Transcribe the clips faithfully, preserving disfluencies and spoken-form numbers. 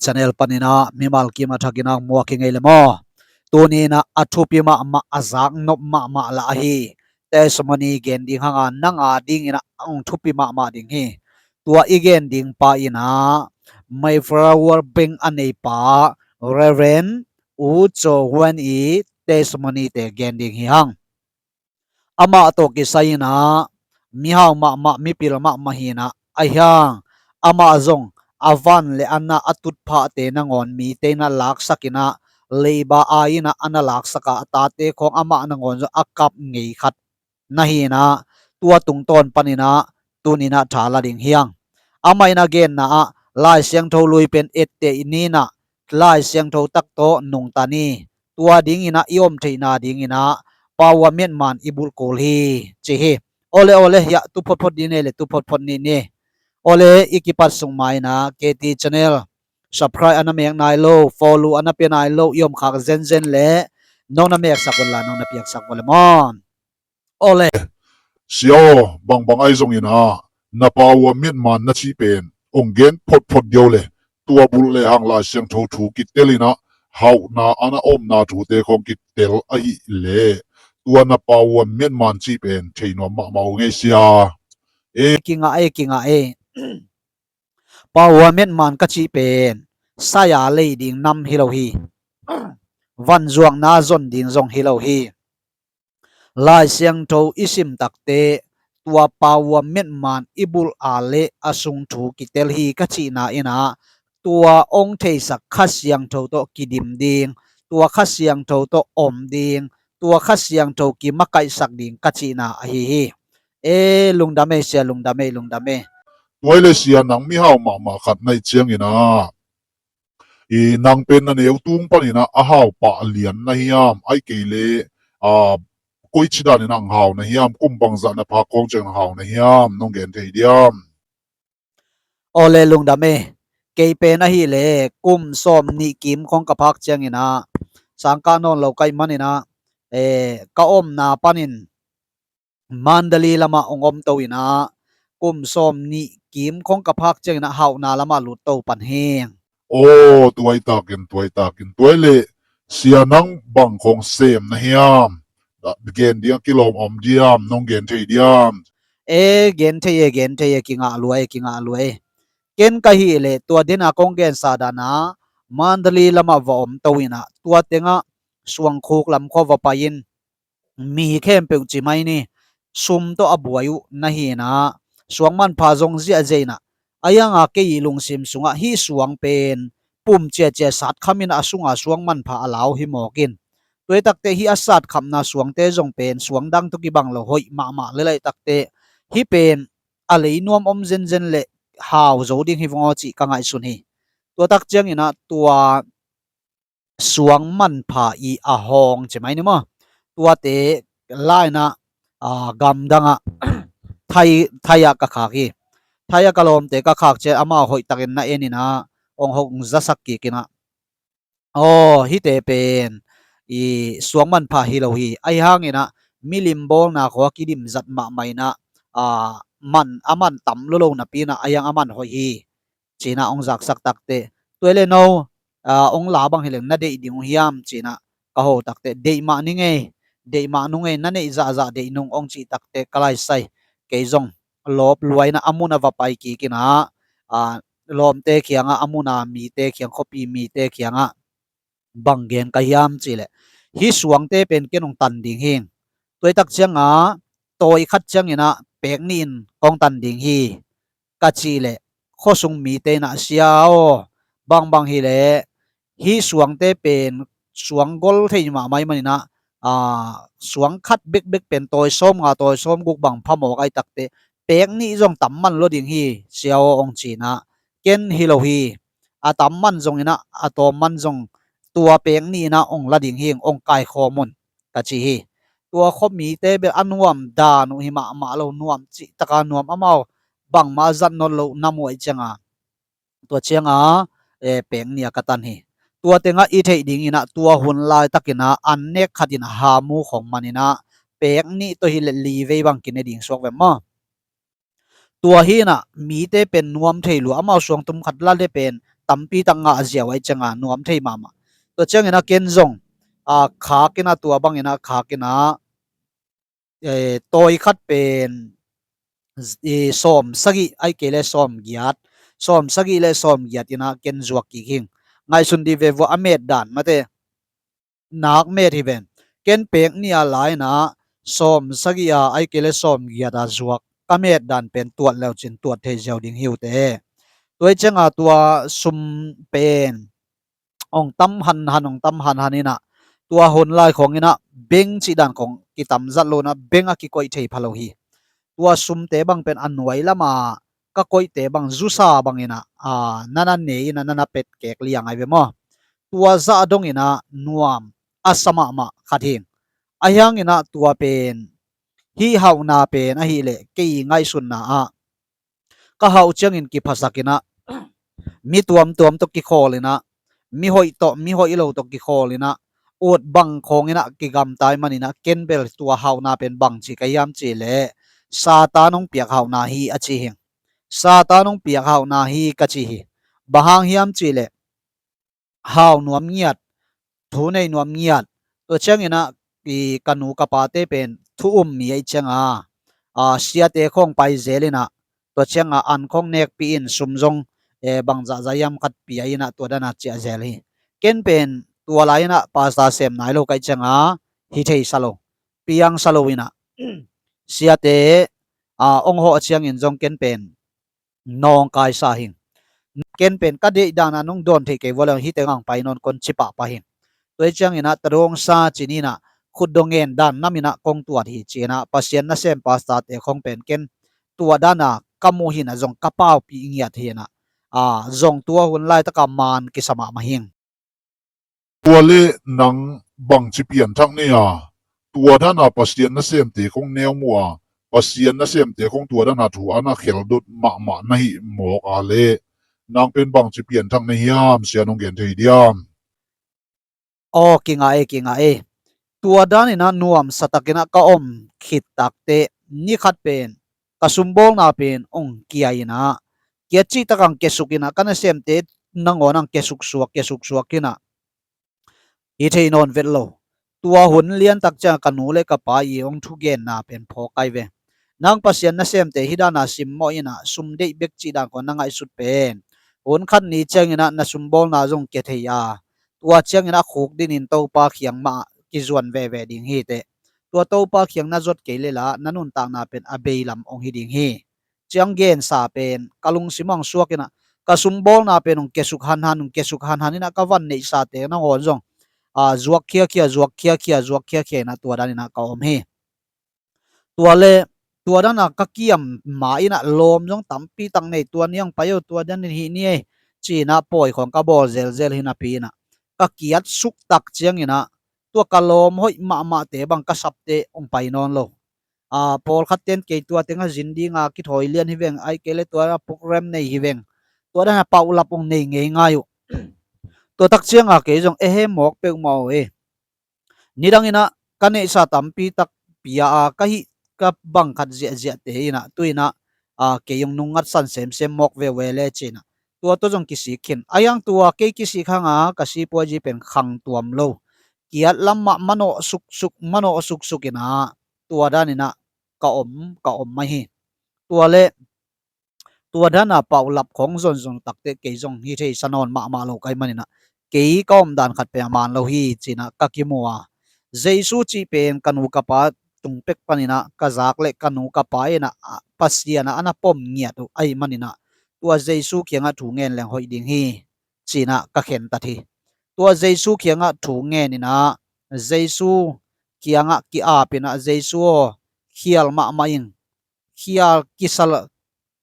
Channel panin ah mimal kim a thakin ah muak hi ngei le maw. Tuni in ah a thupi mahmah, a zaknop mahmah lah ahi testimony gen ding hang a, nang a dingin ah hong thupi mahmah ding hi. Tua i gen ding pa in ah Mayflower Bank a neipa Reverend U Cho Wen i testimony te gen ding hi hang. Amah tawh kisai in ah mihau mahmah, mipil mahmah hi in ah, ahi hang amah zong a van le a na, a tutphahte nangawn mite in ah laksak in ah, leiba a in ah a na laksak a, a tate khawng amah nangawn zong a kap ngei khat na hi in ah, tua tungtawn panin ah tuni in ah tha la ding hi hang. Amah in a genna ah Lai Siangtho lui pen etteh ni in ah, Lai Siangtho tak tawh nungta ni, tua dingin ah i om theihna dingin ah Pa Ua Myat Man i bulh kul hi, ci hi. Awle, awle, hiah tu photphot ding ni le, tu photphot ni ni. Awle, i kipat sung ma in ah K T Channel subscribe a na mek nai lo, follow a na pia nai lo i om khak zenzen le, nong na meksak un la, nong na piaksak un le maw. Awle. Sia aw, bangbang ahi zongin ah na Pa Ua Myat Man na cih pen hong gen photphot ding uh le, tua bulh le hang Lai Siangtho thu kitel in ah, hauhna a na omna thute khawng kitel ahih leh, tua na Pa Ua Myat Man cih pen thei nuam mahmah uh ngei sia. E. Kingah e, kingah e. Pa Ua Myat Man ka cih pen sai a lei ding nam hi lo hi. Vanzuakna zon ding zong hi lo hi. Lai Siangtho i sim takteh, tua Pa Ua Myat Man i bulh a le a sung thu kitel hi ka cihna in ah, tua hong theisak Kha Siangtho tawh kidim ding, tua Kha Siangtho tawh om ding, tua Kha Siangtho kimakaihsak ding ka cihna ahi hi. E, lungdam e sia, lungdam e, lungdam e. Tua hi le sia, nang mihau mahmah khat na hih ciangin ah, i nang pen na neu tung panin ah a hau pah lian na hiam, ahih kei leh, a, koici danin ah hong hau na hiam, kum bangzah na phak khawng ciang hong hau na hiam, nong gen thei diam? Awle, lungdam e. Kei pen ahih leh kum sawm nih kim khawng ka phak ciangin ah, sangkah nawn lo ka hih manin ah, e, ka omna panin Mandalay lamah hong omto in ah, kum sawm nih kim khawng ka phak ciangin ah hauhna lamah lutto pan hi. Aw, tua hi takin, tua hi takin, tua hi leh sia, nang bang khawng sem na hiam? Gen ding a kilawm om diam, nong gen thei diam? E, gen thei e, gen thei e, kingah lua e, kingah lua e. Ken ka hih leh tua dena kong gensa dan ah Mandalay lamah va omto in ah, tua tengah Suangkhuk lam khua va pai in, mi khempeuh ci mai ni, sum tawh a buai uh na hi in ah, suang manpha zong ziahziah in ah, ahi hang a kei i lungsim sungah hih suang pen pum ciacia sat kham in ah, a sunga suang manpha a lau hi mawk in. Tua hi takteh hih a sat khamna suangte zong pen suang dang tawh kibang lo, hoih mahmah le laih takteh, hih pen a lei nuam om zenzen le hau zo ding hi vong aw cih ka ngaihsun hi. Tua tak ciangin ah tua suang manpha i a hawng ci mai ni maw, tuate la in ah, a, gamdang ah Thai, Thai ah ka khak hi. Thai ah ka lawmte ka khak ciang amau hoih takin na en in ah, hong hong zasak kik in ah, aw, hihte pen i suang manpha hi lo hi. Ahi hangin ah milim bawlna khawng a kidim zat mahmah in ah, a, man, a man tam lolo napi in ah, ahi hang a man hoih hi, ci in ah hong zaksak takteh, tua hi leh no, a, hong la bang hi leng na deih ding uh hiam, ci in ah ka ho takteh, deih mah ning ei, deih mah nung ei, na neih zahzah deih nung, hong cih takteh ka laisai. Kei zong lawp lua in ah a mun ah va pai kik in ah, a, lawmte kiangah, a mun a mite kiang, khuapi mite kiangah bang gen ka hiam cih leh, hih suangte pen ken hong tan ding hi. Tua hi tak ciangah tawi khat ciangin ah pek nih in kong tan ding hi, ka cih leh, khuasung mite in ah, sia aw, bangbang hi leh hih suangte pen suang gol thei mahmah ahih manin ah, a, suang khat bekbek pen tawi sawmnga, tawi sawmguk bang phamawh ahih takteh, pek nih zong tam man lua ding hi, sia aw, hong ci in ah, ken hi lo hi. A tam man zongin ah, a tawm man zong, tua pek nih in ah hong la ding hi, hong kaikhawm un, ka ci hi. Tua khuamite bel a nuam dan uh hi mahmah lo, nuam cihtaka nuam, amau bangmah a zat nawn loh na muh ahih ciangah, tua ciangah, e, pek nih ah ka tan hi. Tua tengah i theih dingin ah, tua hun laitakin ah an nek khat in ah hamu khong manin ah, pek nih tawh hi leh li vei bang kine ding suak ve maw. Tua hi in ah mite pen nuam thei lua, amau suangtum khat la leh pen tampi tak ngah ziau ahih cianga nuam thei mahmah. Tua ciangin a ken zong a khak in a tua bangin a khak in a eh, tawi khat pen i sawm sagih ahih kei le sawm giat, sawm sagih le sawm giat in a ken zuak kik hing. Ngaihsun dih ve vua a met dan mate, nak met hi ven. Ken pek ni a lai in a sawm sagih a ahih kei le sawm giat a zuak ka met dan pen tuat leucin tuat thei ziau ding hi uh teh. Tua ahih cianga tua sum pen hong tam hanhan, hong tam hanhan in a, tua hun lai khawng in a beng cih dan khawng kitam zat lo in a, beng a kikoih thei pha lo hi. Tua sumte bang pen a nuai lama ka koihte bang zusa bangin a, a, na na nei in a, na na pet kek liang ahi ve maw. Tua zah dongin a nuam a sa mahmah khat hing. Ahi hangin a tua pen hih hauhna pen ahih leh kei ngaihsunna ah ka hauh ciangin kiphasak in a, mi tuamtuam tawh kikhawl in a, mi hoih tawh mi hoih lo tawh kikhawl in a, ut bang khawng in a kigamta ahih manin a, ken bel tua hauhna pen bang ci ka hiam cih leh Satan hong piak hauhna hi a ci hi. Satan hong piak hauhna hi ka ci hi. Bang hang hiam cih leh hau nuam ngiat, thu nei nuam ngiat. Tua ciangin a, i ka nu ka pate pen thu um mi ahih cianga, a, siate khawng pai zel in a, tua cianga an khawng nekpih in sum zong, eh, bang zahzah hiam khat pia in a tua dan a ciah zel hi. Ken pen tua lai in a pastor sem nai lo ka hih cianga hi thei sa lo, piang sa lo in a, siate, a, hong hawh ciangin zong ken pen nawngkaisa hing. Ken pen ka deih dan a nong dawn theih kei vua leng hih teng ang pai nawn kon ci pahpah hing. Tua ahih ciangin a tadawng sa ci-in a khutdawh ngen dan nam in a kong tuat hi ci-in a Pasian nasem pastor-te khawng pen ken tua dan a ka muh hi in a zong ka paupih ngiat hi in a, a, zong tua hun laitak a maan kisa mahmah hing. Tua leh nang bangci pianthak nei a, tua dan a Pasian nasemte khawng neu mu a, Pasian nasemte khawng tua dan a thu a na kheldot mahmah na hih mawk a leh nang pen bangci pianthak nei hiam, Sia nong gen thei diam? Aw, kingah e, kingah e. Tua dan in a nuamsa takin a ka om khit takteh ni khat pen ka sumbawlna pen hong kia in a, kia cihtak ang kiasuk in a, ka nasemte nangawn ang kiasuk suak, kiasuk suak in a, hi thei nawn vet lo. Tua hun liantak ciang ka nu le ka pa i hong thugenna pen phawk kai ve. Nang Pasian nasemte hih dan a simmawh in a, sum deih bek cih dan khawng na ngaihsut pen hun khat ni ciangin a na sumbawlna zong kia thei a, tua ciangin a khukdin in Topa kiang mah kizuan veve ding hi teh. Tua Topa kiang na zuat kei leh la na nuntakna pen a bei lam hong hi ding hi. Ciang gensa pen ka lungsim ah hong suak in a, ka sumbawlna pen hong kiasuk hanhan, hong kiasuk hanhan in a, ka van neihsate nangawn zong, a, zuak khiakhia, zuak khiakhia, zuak khiakhia in a tua dan in a ka om hi. Tua leh tua dan a ka kiam ma in a lawm zong tampi tak nei, tua ni ang pai o, tua dan in hih ni ei ci in a pawi khawng ka bawl zelzel hi napi in a, ka kiat suk tak ciangin a tua ka lawm hoih mahmahte bang ka sapte hong pai nawn lo. A, pawlkhat ten kei tua teng a zin ding a kithawi lian hi veng, ahih kei leh tua a program nei hi veng, tua dan a paulap hong nei ngeingai uh. Tua tak ciang a kei zong ehe mawk peuhmah uh e. Nidang in a ka neihsa tampi tak pia a ka hih ka bang khat ziahziahte in a tu in a, a, kei hong nungngatsan semsem mawk veve leh ci in a, tua tawh zong kisik khin. Ahi hang tua kei kisik hang a ka sipuazi pen khang tuam lo. Kiat lam mah manawh suksuk, manawh suksuk in a, tua dan in a ka om, ka om mah hi. Tua leh tua dan a paulap khawng zonzon takteh kei zong hi thei sa nawn mahmah lo ka hih manin a, kei ka om dan khat pen a man lo hi ci in a ka kimu a. Jesu cih pen ka nu ka pa tung pek panin a ka zak leh ka nu ka pa in a, a, Pasian a, a na pom ngiat uh ahih manin a, tua Jesu kiangah thu ngen leng hoih ding hi ci in a ka khentat hi. Tua Jesu kiangah thu ngen in a, Jesu kiangah ki-ap in a, Jesu aw, khial mahmah ing, khial kisa,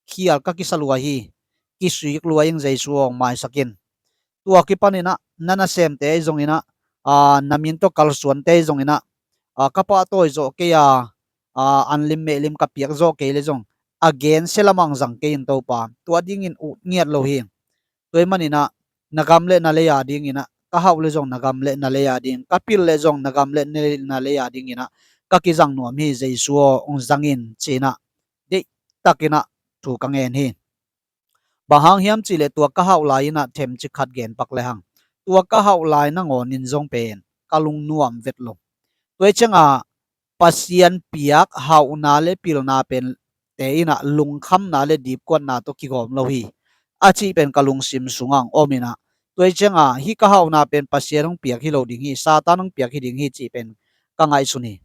khial ka kisa lua hi, kisik lua ing Jesu aw, hong maisak in. Tua kipan in a na nasemte zong in a, a, na min tawh kalsuante zong in a, a, ka pahtawi zawh kei a, a, an lim meh lim ka piak zawh kei leh zong a gensia lam ah hong zang kei in Topa, tua dingin ut ngiat lo hi. Tua ahih manin a na gam leh na lei a dingin a, ka hauh leh zong na gam leh na lei a ding, ka pil leh zong na gam leh na lei a dingin a ka kizang nuam hi, Jesu aw, hong zang in ci in a deihtakin a thu ka ngen hi. Bang hang hiam cihleh tua ka hauh lai inah themcik khat gen pak lehang, tua ka hauh lai nangawnin zong pen ka lungnuam vet lo. Tua hi cianga Pasian piak hauhna le pilna pen te inah lungkhamna le dipkuatna tawh kigawm lo hi a cih pen ka lungsim sungah hong om inah, tua hi cianga hih ka hauhna pen Pasian hong piak hi lo ding hi, Satan hong piak hi ding hi cih pen ka ngaihsun hi.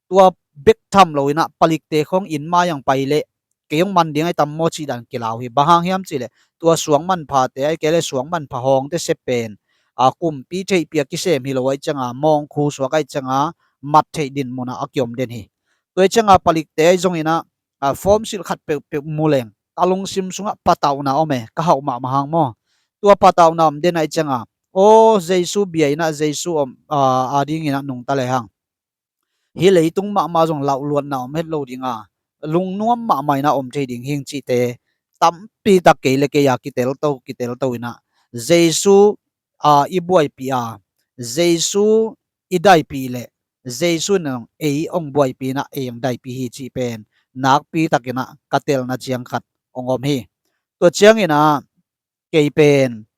Tua bek tham lo inah palikte khawng inn mai ang pai leh kei hong man ding ahi tam maw cih dan kilau hi. Bang hang hiam cihleh tua suang manphate ahi kei le suang manpha hawngte sep pen a kumpi theihpih a kisem hi lo ahi cianga mawngkhu suak ahi cianga mat theih din munah a kiom den hi. Tua hi cianga palikte ahi zong inah a form silh khat peuhpeuh mu leng ka lungsim sungah patauhna om e, ka hauh mahmah hang maw. Tua patauhna om den ahi cianga aw Jesu bia inah Jesu om a, a ding inah nungta lehang hih leitung mahmah zong lauluatna om het lo dinga lungnuam mahmah inah om thei ding hing cihte tampi tak kei le kei a kitelto kitelto inah Jesu a i buaipih a, Jesu i daipih leh Jesu in ei hong buaipih inah ei hong daipih hi cih pen nakpi tak inah ka telna ciang khat hong om hi. Tua ciang inah kei pen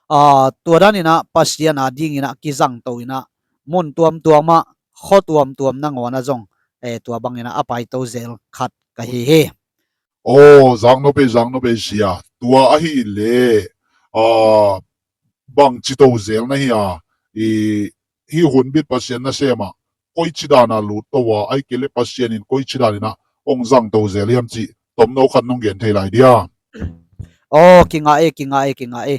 a, tua dan inah Pasian a ding inah kizangto inah mun tuamtuamah khua tuamtuam nangawn ah zong e, tua bang inah a paito zel khat ka hi hi. Aw, zaknop ei, zaknop ei sia. Tua ahih leh a, bang cito zel na hi a, i, hih hunbit Pasian nasem ah koici dana lutto a, ahi kei le Pasian in koici dan inah hong zangto zel hiam cih tomno khat nong gen thei lai dia? Aw, kingah e, kingah e, kingah e.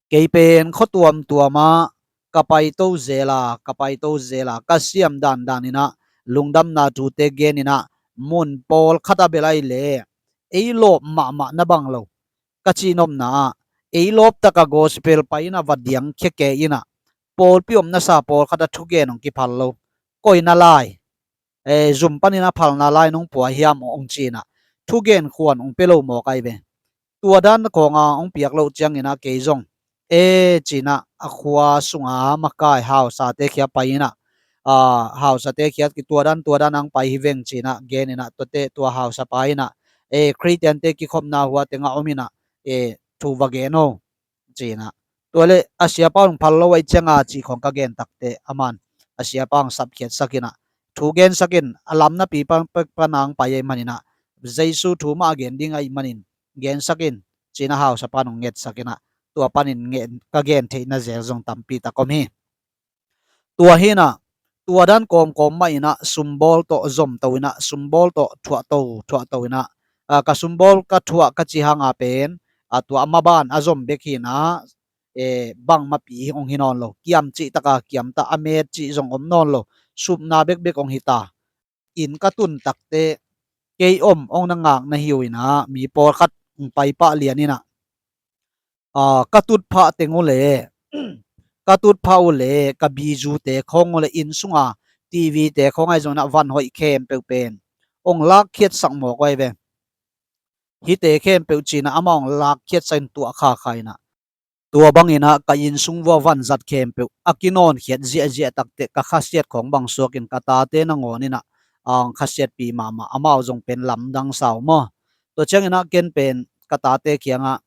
Kei pen khua tuamtuam ah ka paito zel a, ka paito zel a, ka siam dandan inah lungdamna thute gen inah mun pawlkhat a bel ahi leh ei lawp mahmah na bang lo ka cihnopna ah ei lawp taka gospel pai inah va diangkhia kei inah pawlpi omna sa pawlkhat a thugen hong kiphal lo. Koi na lai e, zum panin a phalna lai nong pua hiam hong ci inah thugen khuan hong pia lo mawk ahi ve. Tua dan kawnga hong piak loh ciang inah kei zong e, ci inah a khua sunga makai hausate khia pai inah a, hausate khia ki tua dan tua dan ang pai hi veng ci inah gen inah tuate tua hausa pa inah e, Khristiante kikhopna hua tengah om inah e, thu va gen o ci inah. Tua le a siapa hong phal lo ahi cianga cih khawng ka gen takte aman a siapa hong sapkhiatsak inah thu gensak in, a lam napi pan, pan, pan ang pai ahi man inah Jesu thu mah a gen ding ahi manin gensak in ci inah hausa pan hong ngetsak inah tua panin nge-, ka gen theihna zel zong tampi tak om hi. Tua hi inah tua dan kawmkawm mah inah sumbawl tawh zomto inah sumbawl tawh thuahto thuahto inah a, ka sumbawl ka thuah ka ci hanga pen a, tua a maban a zom bek hi inah e, bangmapi hong hi nawn lo, kiam cih taka kiam ta, a met cih zong om nawn lo, supna bekbek hong hi ta. Inn ka tun takte kei om hong na ngak na hi uh inah mi pawlkhat hong pai pah lian inah a, ka tutphah teng uh le ka tutphah uh le ka bizute khawng uh le inn sunga TV te khawng ahi zong inah van hoih khempeuh pen hong lakkhiatsak mawk uh ahi ve. Hihte khempeuh ci inah amah hong lakkhiatsak in tuah khakha inah tua bang inah ka inn sung vua vanzat khempeuh a kinawnkhiat ziahziah takte ka khasiat khawng bang suakin ka tate nangawn inah ang khasiatpih mahmah, amau zong pen lamdang sau maw. Tua ciang inah ken pen ka tate kiangah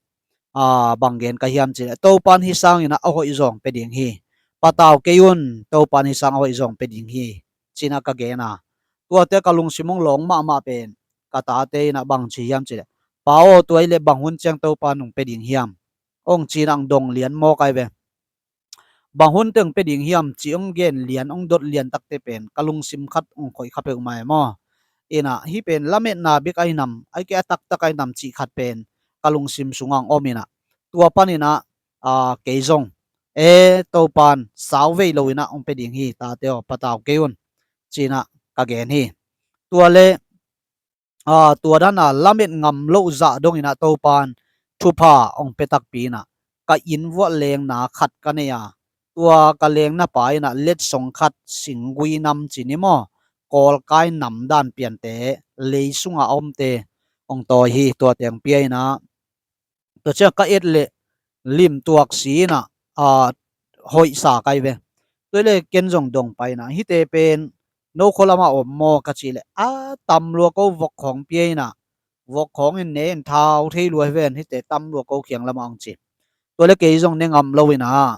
a, bang gen ka hiam cihleh Topan hih sang inah a hoih zawng pia ding hi. Patau kei un, Topan hih sang a hoih zawng pia ding hi ci inah ka gen a, tuate ka lungsim hong lawng mahmah pen ka tate inah bang ci hiam cihleh Pa aw, tua hi leh bang hun ciang Topan hong pia ding hiam hong ci inah ang dong lian mawk ahi ve. Bang hun teng pia ding hiam cih hong gen lian, hong dot lian takte pen ka lungsim khat hong khoih kha peuhmah e maw. Inah hih pen lametna bek ahi nam, ahi kei a taktak ahi nam cih khat pen ka lungsim sungah hong om inah tua pan inah a, kei zong e, Topan sau vei lo inah hong pia ding hi, tate aw patau kei un ci inah ka gen hi. Tua le a, tua dana lamet ngam loh zah dong inah Topan thupha hong pia takpi inah ka inn vuah lengna khat ka nei a, tua ka lengna pa inah letsong khat singgui nam ci ni maw, kawlkai nam dan piante lei sunga a omte hong tawi hi. Tua teng pia inah tua ciang ka et leh limtuak si inah a, hoihsa ka hi ve. Tua hi leh ken zong dong pai inah hihte pen no khua lamah om maw ka cih leh a tam lua ko, vok khawng pia inah vok khawng in ne in thau thei lua hi ven, hihte tam lua ko khiang lamah hong ci. Tua le kei zong ne ngam lo in ah,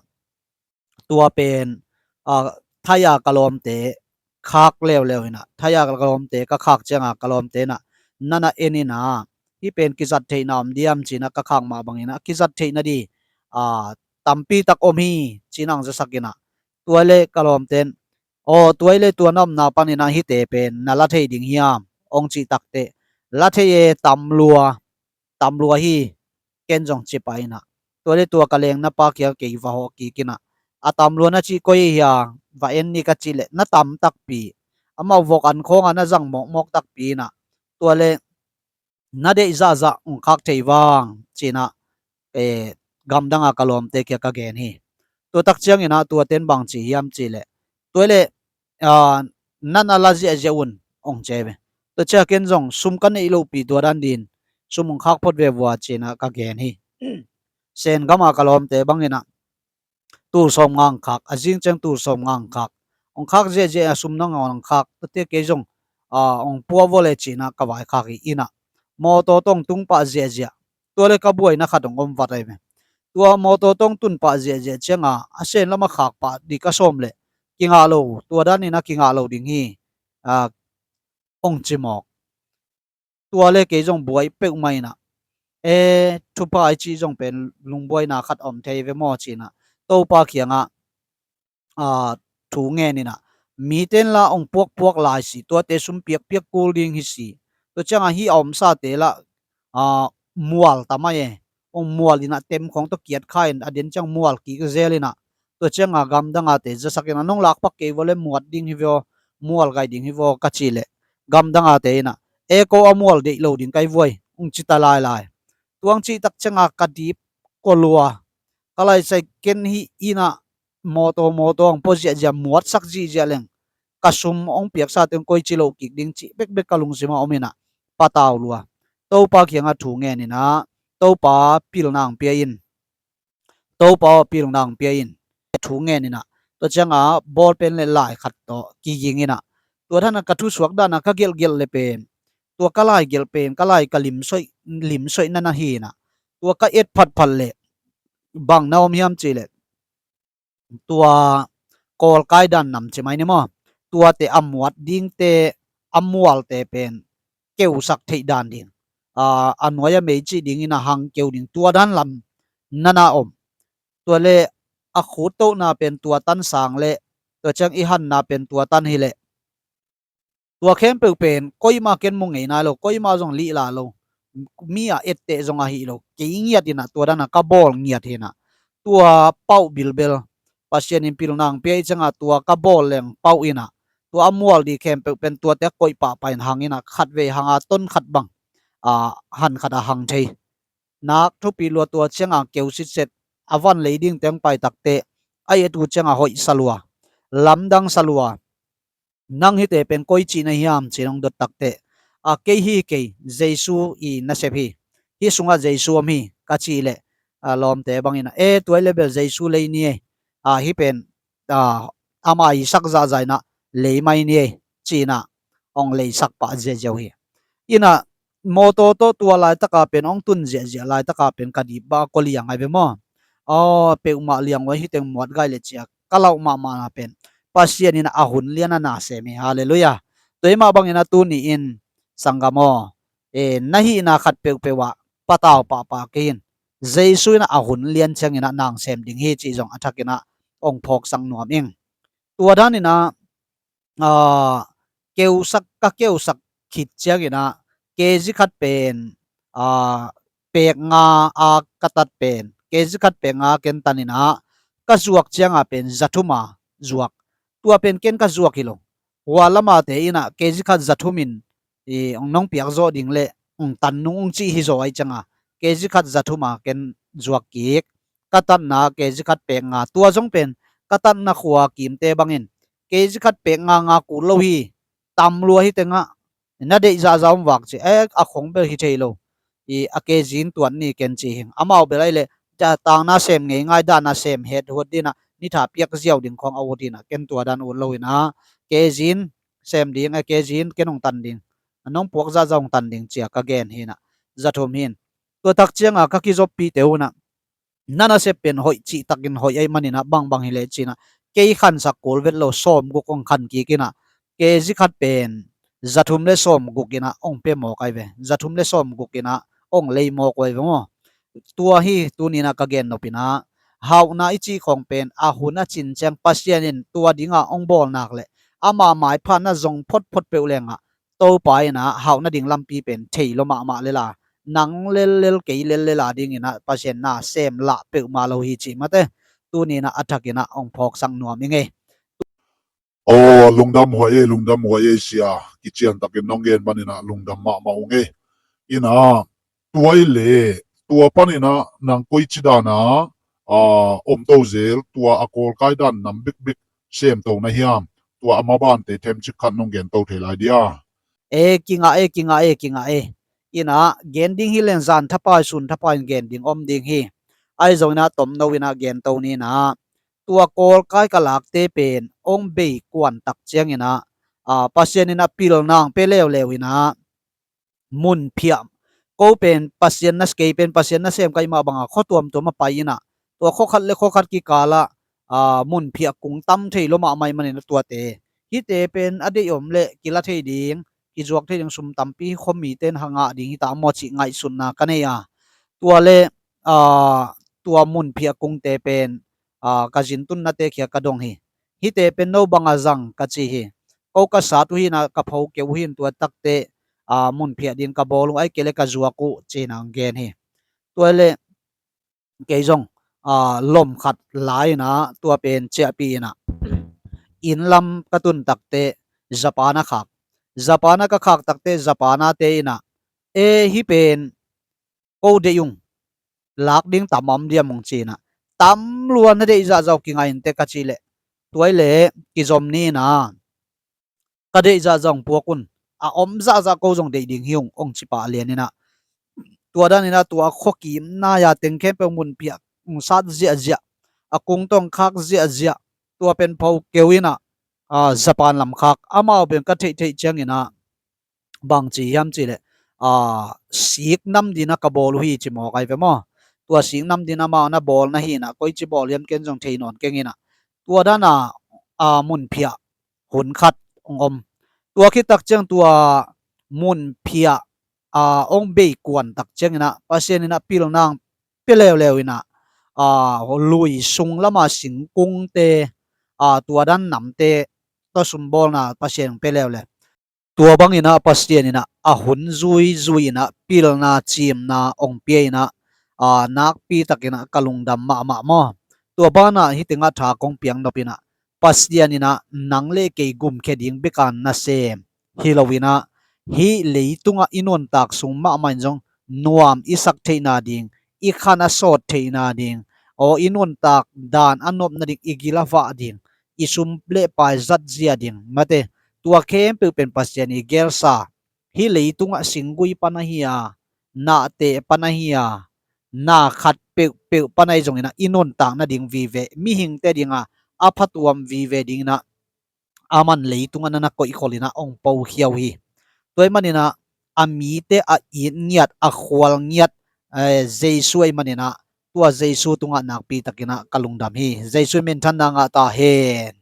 tua pen, a, thai-a ka lawmte khak leuleu in ah, thai-a ka lawmte ka khak ciangah ka lawmte in ah, na na en in ah, hih pen kizat theihna om diam ci-in ah ka khak mah bangin ah kizat theihna di, a, tampi tak om hi ci-in ah hong zasak in ah, tua le ka lawmte in, aw, tua le tua na omna panin ah hihte pen na la thei ding hiam, hong cih takteh, la thei e, tam lua, tam lua hi, ken zong ci pah in ah. Tua le tua ka lengna pa kiang kei va hawh kik in ah, a tam lua na cih koi hi a, va en ni ka cih leh na tam takpi, amau vok an khawngah na zang mawkmawk takpi in ah, tua le na deih zahzah hong khak thei vang ci-in ah, eh, gamdang a ka lawmte kiang ka gen hi. Tua tak ciangin ah tuate in bang ci hiam cih leh, tua le, a, na na la ziahziah un, hong ci ve. Tua ciang ken zong sum ka neih lohpi, tua dan dingin sum hong khak phot ve vua ci-in ah ka gen hi. Sen gam a ka lawmte bangin ah tul sawmnga hong khak, a zing ciang tul sawmnga hong khak. Hong khak ziahziah a, sum nangawn hong khak, tua te kei zong, a, hong pua vua le ci-in ah ka vaikhak hi in ah, mawtaw tawh hong tung pah ziahziah. Tua le ka buaina khat hong om vat ahi ve. Tua mawtaw tawh hong tun pah ziahziah ciangah a sen lamah khak pah ding ka sawm leh, kingah lo, tua danin ah kingah lo ding hi, a, hong ci mawk. Tua le kei zong buai peuhmah in ah, e, thupha i cih zong pen lungbuaina khat om thei ve maw ci-in ah, Topa kiangah, a, thu ngen in ah, mite in lah hong puakpuak lai si, tuate sum piakpiak kul ding hi si. Tua ciangah hih a omsate lah, a, mual ta mai e, hong mual in ah tem khawng tawh kiat kha in, a den ciang mual kik zel in ah, tua ciangah gamdang ate zasak in ah, nong lak pak kei vua le muat ding hi vua, mual gai ding hi vua ka cih leh, gamdang ate in ah, e, ko a mual deih lo ding ka hi vua, hong ci ta lailai. Tua hong cih tak ciangah ka dip kua lua, ka laisai ken hih in ah, mawtaw mawtaw hong pua ziahziah, muatsak zihziah leng, ka sum hong piaksate hong koici loh kik ding cih bekbek ka lungsimah om in ah, patau lua. Topa kiangah thu ngen in ah, Topa pilna hong pia in, Topa aw, pilna hong pia in, thu ngen in ah, tua ciangah ball pen le lai khat tawh kiging in ah, tua dan a ka thusuak dan a ka gelhgelh le pen, tua ka lai gelh pen, ka lai ka limsoih, limsoih na na hi in ah, tua ka et phatphat le bang na om hiam cih leh, tua kawlkai dan nam ci mai ni maw, tuate a muat dingte, a mualte pen keusak theih dan ding, a, a nuai a mei cih dingin a hang keu ding, tua dan lam na na om. Tua le a khut tohna pen tua tan sang le, tua ciang i hanna pen tua tan hi leh, tua khempeuh pen koimah ken mu ngei nai lo, koimah zong lihla lo, mi a etteh zong ahi lo, kei ngiat in ah, tua dan a ka bawl ngiat hi in ah, tua pauh bilbel, Pasian in pilna hong pia i ciangah tua ka bawl leng pauh in ah, tua a mual ding khempeuh pen tuate a koih pahpah in hang in ah, khatvei hang a ton khat bang, a, han khat a hang thei. Nak thupi lua, tua ciangah keu sitset, a van lei ding teng pai takteh, a et uh ciangah hoih sa lua, lamdang sa lua. Nang hihte pen koi cihna hiam ci-in hong dot takteh, a, kei hi kei, Jesu i nasep hi, hih sungah Jesu om hi ka cih leh, a, lawmte bangin ah, e, tua hi leh bel Jesu lei ni ei, a, hih pen, a, ama i sak zahzah in ah lei mai ni ei ci-in ah hong leisak pah ziahziah uh hi. In ah mawtaw tawh tua laitaka pen hong tun ziahziah laitaka pen ka dip bah a kua liang ai ve maw? Aw, peuhmah liang uh a, hih teng muat gai le ci-a ka lauh mahmahna pen Pasian in a hun lian a na sem hi. Halleluiah. Tua hi mah bangin a tuni-in sanggam aw, e, na hihna khat peuhpeuh ah patau pahpah kei in, Jesu in a hun lian ciangin a nang sem ding hi cih zong a thakin a hong phawksak nuam ing. Tua danin a, a, keusak, ka keusak khit ciangin a, K G khat pen, a, pek nga a ka tat pen, K G khat pek nga ken tanin a, ka zuak cianga pen za thum a zuak. Tua pen ken ka zuak hi lo. Hua lamate in a K G khat za thum in, i, hong nong piak zawh ding le hong tan nung hong cih hi zaw ahih cianga, K G khat za thum a ken zuak kik. Ka tatna K G khat pek nga, tua zong pen ka tatna khua kimte bangin K G khat pek nga nga kul lo hi, tam lua hi tengah, na deih zahzah om vak ci, e, a khong bel hi thei lo. I, a K G in tuat ni ken ci hing. Amau bel ahih leh, da, tangna sem ngei ngai, dahna sem het huat ding a, nitha piak ziau ding khong a ut in a, ken tua dan ut lo in a, K G in sem ding, e, K G in ken hong tan ding. nong puak zahzah hong tan ding ci-a ka gen hi inah, za thum hi in. Tua tak ciangah ka kizoppite uh inah, na nasep pen hoih cihtakin hoih ahih maninah bangbang hileh ci inah, kei khansak kul vet lo, sawmguk hong khan kik inah, kei zi khat pen za thum le sawmguk inah hong pia mawk ai ve, za thum le sawmguk inah hong lei mawk ai ve maw. Tua hi tuni inah ka gen nop inah, hauhna i cih khawng pen a hun a cin ciang Pasian in tua dingah hong bawl nak leh, ama maipha na zong photphot peuh lengah, Topa inah hauh nading lampi pen thei lo mahmah lela, nang lellel kei lellela dinginah Pasian na sem lah peuhmah lo hi cih mate, tuni inah a thak inah hong phawksak nuam i ngei. Aw, lungdam huai ei, lungdam huai ei sia, kiciantakin nong gen paninah lungdam mahmah uh ngei. Inah, tua i le, tua paninah nang koici dana a om to zel, tua a kawlkai dan nam bikbik sem to na hiam? Tua a mabante themcik khat nong gen to thei lai dia? E, kingah e, kingah e, kingah e. Inah, gen ding hi leng zan thapai sun thapai in gen ding om ding hi. Ahi zong inah tomno inah gen to ni inah, tua kawlkai ka lakte pen hong bei kuan tak ciang inah, a, Pasian inah pilna hong pia leuleu inah, mun phiah, ko pen Pasian na, kei pen Pasian nasem ka hih mah bangah khua tuamtuam a pai inah, tua khua khat le khua khat kikalah, a, mun phiah kung tam thei lo mahmah ahih maninah tuate, hihte pen a deih om leh kila thei ding, kizuak thei ding sum tampi khuamite in ha ngah ding hi ta maw cih ngaihsutna ka nei a. Tua le, a, tua mun phiah kungte pen, a, ka zintunnate khia ka dong hi. Hihte pen no bangah zang ka ci hi. Ko ka sat uh hi inah, ka pho keu uh hi in, tua takte, a, mun phiah ding ka bawl uh, ahi kei le ka zuak uh ci inah hong gen hi. Tua le kei zong, a, lom khat la inah, tua pen ciahpih inah, inn lam ka tun takte Japan a khak. Japan a ka khak takte Japan a te inah, e, hih pen ko deih ung, lak ding tam a om diam ung ci inah, tam lua, na deih zahzah uh kingai in teh ka cih leh, tua i le kizom ni inah, ka deih zahzah hong puak un, a om zahzah ko zong deih ding hi ung, hong ci pah lian inah, tua dan inah tua khua kim nai-a teng khempeuh mun phiah hong sat ziahziah, a kung tawh hong khak ziahziah, tua pen pho keu inah, a, Japan lam khak, amau pen ka theihtheih ciang inah, bang ci hiam cih leh, a, sik nam ding a ka bawl uh hi ci mawk ai ve maw. Tua sik nam ding amau na bawl na hi inah, koici bawl hiam ken zong thei nawn keng inah, tua dana, a, mun phiah hun khat hong om. Tua khit tak ciang tua mun phiah, a, hong bei kuan tak ciang inah Pasian inah pilna hong pia leuleu inah, a, lui sung lama singkungte, a, tua dan namte tawh sumbawlna Pasian hong pia leuleu. Tua bang inah Pasian inah a hun zuizui inah pilna cimna hong pia inah, a, nakpi tak inah ka lungdam mahmah maw. Tua banah hih tengah tha kong piak nop inah, Pasian inah nang le kei gumkhia ding bek a nasem hi lo inah, hih leitungah i nuntak sung mahmah in zong nuam i sak theihna ding, i khan a sawt theihna ding, aw, i nuntak dan a nop nading, i gil a vah ding, i sum le pai zat zia ding, mate, tua khempeuh pen Pasian i gelsa, hih leitungah singgui pan ahi a, nahte pan ahi a, na khat peuhpeuh pan ahi zong inah i nuntak nading vive, mihingte dinga a phatuam vive ding inah, aman leitungah na na koihkhol inah hong pokhia uh hi. Tua ahih man inah a mite a it ngiat, a khual ngiat, eh, Jesu ahih man inah, tua Jesu tungah nakpi tak inah ka lungdam hi. Jesu minthanna ngah ta hen.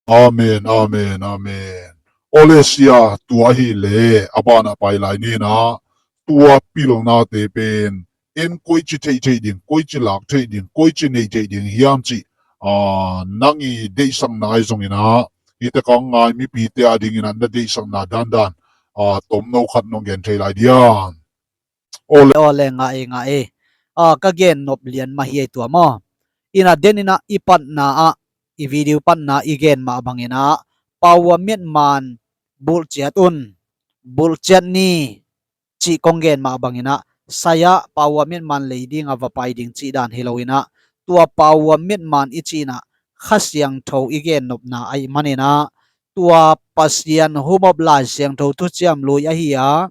Amen, amen, amen. Aw le sia, tua ahih leh a banah pai lai ni inah, tua pilnate pen en koici theih theih ding, koici lak theih ding, koici nei theih ding hiam cih, a, nang i deihsakna ahi zong inah, hih tengah ngai mipite a ding inah na deihsakna dandan, a, tomno khat nong gen thei lai diam? Aw le, aw le, ngah e, ngah e. A, ka gen nop lian mah hi ei tua maw. Inah den inah i patna ah, i video patna i gen mah bang inah, Paua Miatman bulhciat un, bulhciat ni cih kong gen mah bang inah, sai-ah Paua Miatman lei dingah va pai ding cih dan hi lo inah, tua Paua Miatman i cih inah Kha Siangtho i gen nopna ahih man inah, tua Pasian humop Lai Siangtho thuciam lui ahi a,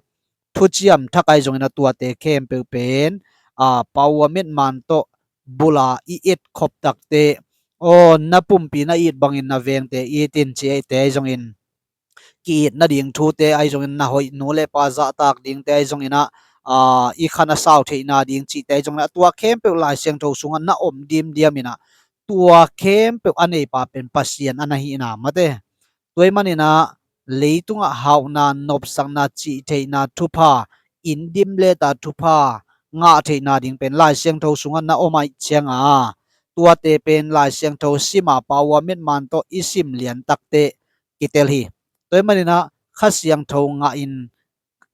thuciam thak ahi zong inah tuate khempeuh pen, a, Paua Miatman tawh bula i et khop takte, aw, na pumpi na it bangin na vengte it in ci eite ahi zongin, ki-it nading thute ahi zongin, na hoih nu le pa zahtak dingte ahi zongin ah, aa, i khan a sau theih nading cihte ahi zongin ah, tua khempeuh Lai Siangtho sungah na om dimdiam in ah, tua khempeuh a neipa pen Pasian a na hihna mate. Tua ahih manin ah leitungah hauhna, nopsakna, cihtheihna thupha, inn dim leta thupha ngah theihna ding pen Lai Siangtho sungah na om ahih cianga, tuate pen Lai Siangtho sima Pa Ua Met Man tawh i sim liantakteh kitel hi. Tua ahih manin ah Kha Siangtho ngah in,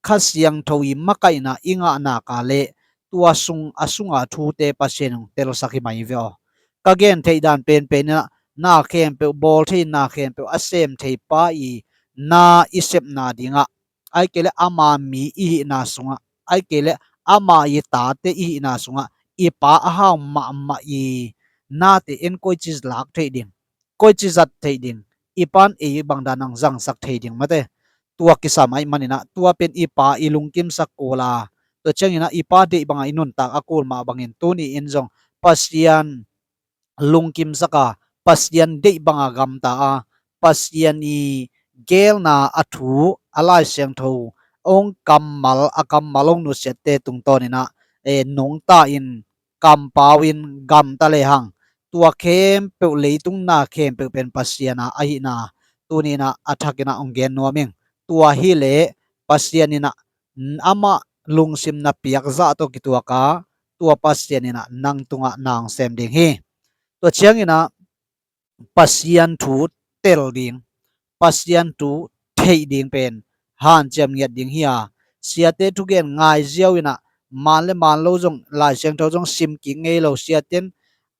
Kha Siangtho i makaihna i ngah nak leh tua sung, a sunga thute Pasian in hong telsak hi mai ve aw. Ka gen theih dan penpen in ah, na khempeuh bawl thei, na khempeuh a sem thei Pa i na i sepna dingah, ahih kei leh ama mi i hihna sungah, ahih kei leh ama i tate i hihna sungah, i Pa a hau mahmah i nate en koici lak theih ding, koici zat theih ding, i Pa'n ei bangdan hong zangsak thei ding mate. Tua kisam ahih manin ah, tua pen i Pa i lungkimsak kul a, tua ciangin ah i Pa deih banga i nuntak a kul mah bangin, tuni in zong Pasian lungkimsak a, Pasian deih banga gamta a, Pasian i geelna a thu, a Lai Siangtho hong kammal, a kammal hong nusiatte tungtawn in ah, e, nungta in, kampau in gamta lehang, tua khempeuh, leitung na khempeuh pen Pasian a ahihna tuni in ah a thak in ah hong gen nuam ing. Tua hileh Pasian in ah amah lungsim na piak zah tawh kituak a, tua Pasian in ah nang tungah na hong sem ding hi. Tua ciangin ah Pasian thu tel ding, Pasian thu theih ding pen hanciam ngiat ding hi a, siate thugen ngai ziau in ah, man le man lo zong, Lai Siangtho zong sim kik ngei lo, siate in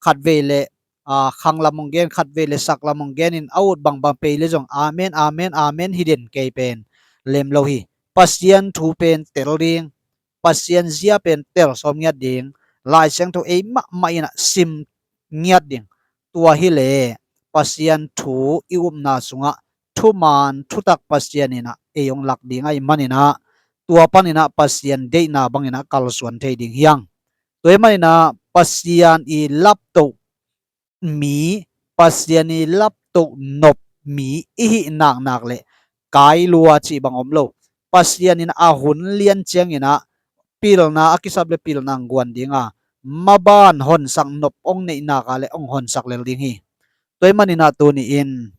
khatvei le, aa, khang lam hong gen, khatvei le sak lam hong gen in, a ut bangbang pei le zong amen, amen, amen hi den kei pen lem lo hi. Pasian thu pen tel ding, Pasian zia pen tel sawm ngiat ding, Lai Siangtho ei mahmah in ah sim ngiat ding. Tua hileh Pasian thu i upna sungah thuman thutak Pasian in ah ei hong lak ding ahih manin ah, tua panin ah Pasian deihna bangin ah kalsuan thei ding hi hang. Tua ahih manin ah Pasian i laptoh mi, Pasian i laptoh nop mi i hih naknak leh kai lua cih bang om lo. Pasian in a hun lian ciangin ah pilna a kisap le pilna hong guan ding a, maban honsak nop hong neih nak leh hong honsak lel ding hi. Tua ahih manin ah tuni in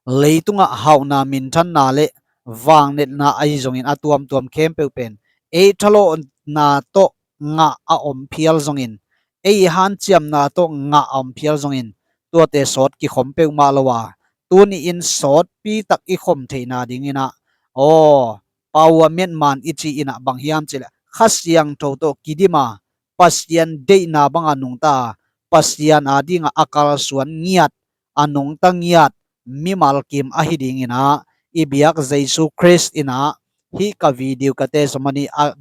leitungah hauhna, minthanna le vangnetna ahi zongin a tuamtuam khempeuh pen ei thalawhna tawh ngah a om phial zongin, ei hanciamna tawh ngah a om phial zongin, tuate sawt kikhom peuhmah lo a, tuni in sawtpi tak i khom theihna dingin ah, aw, Pa Ua Met Man i ci in ah bang hiam cih leh Kha Siangtho tawh kidim a, Pasian deihna banga nungta, Pasian adingah a kalsuan ngiat, a nungta ngiat mimal kim ahi dingin ah, i biak Jesu Khrist in ah hih ka video ka testimony a,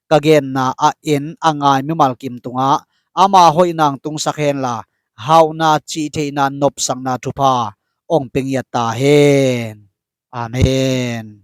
ka genna a en a ngai mimal kim tungah ama hoihna hong tungsak henla, hauhna, cihtheihna, nopsakna thupha hong pia ngiat ta hen. Amen.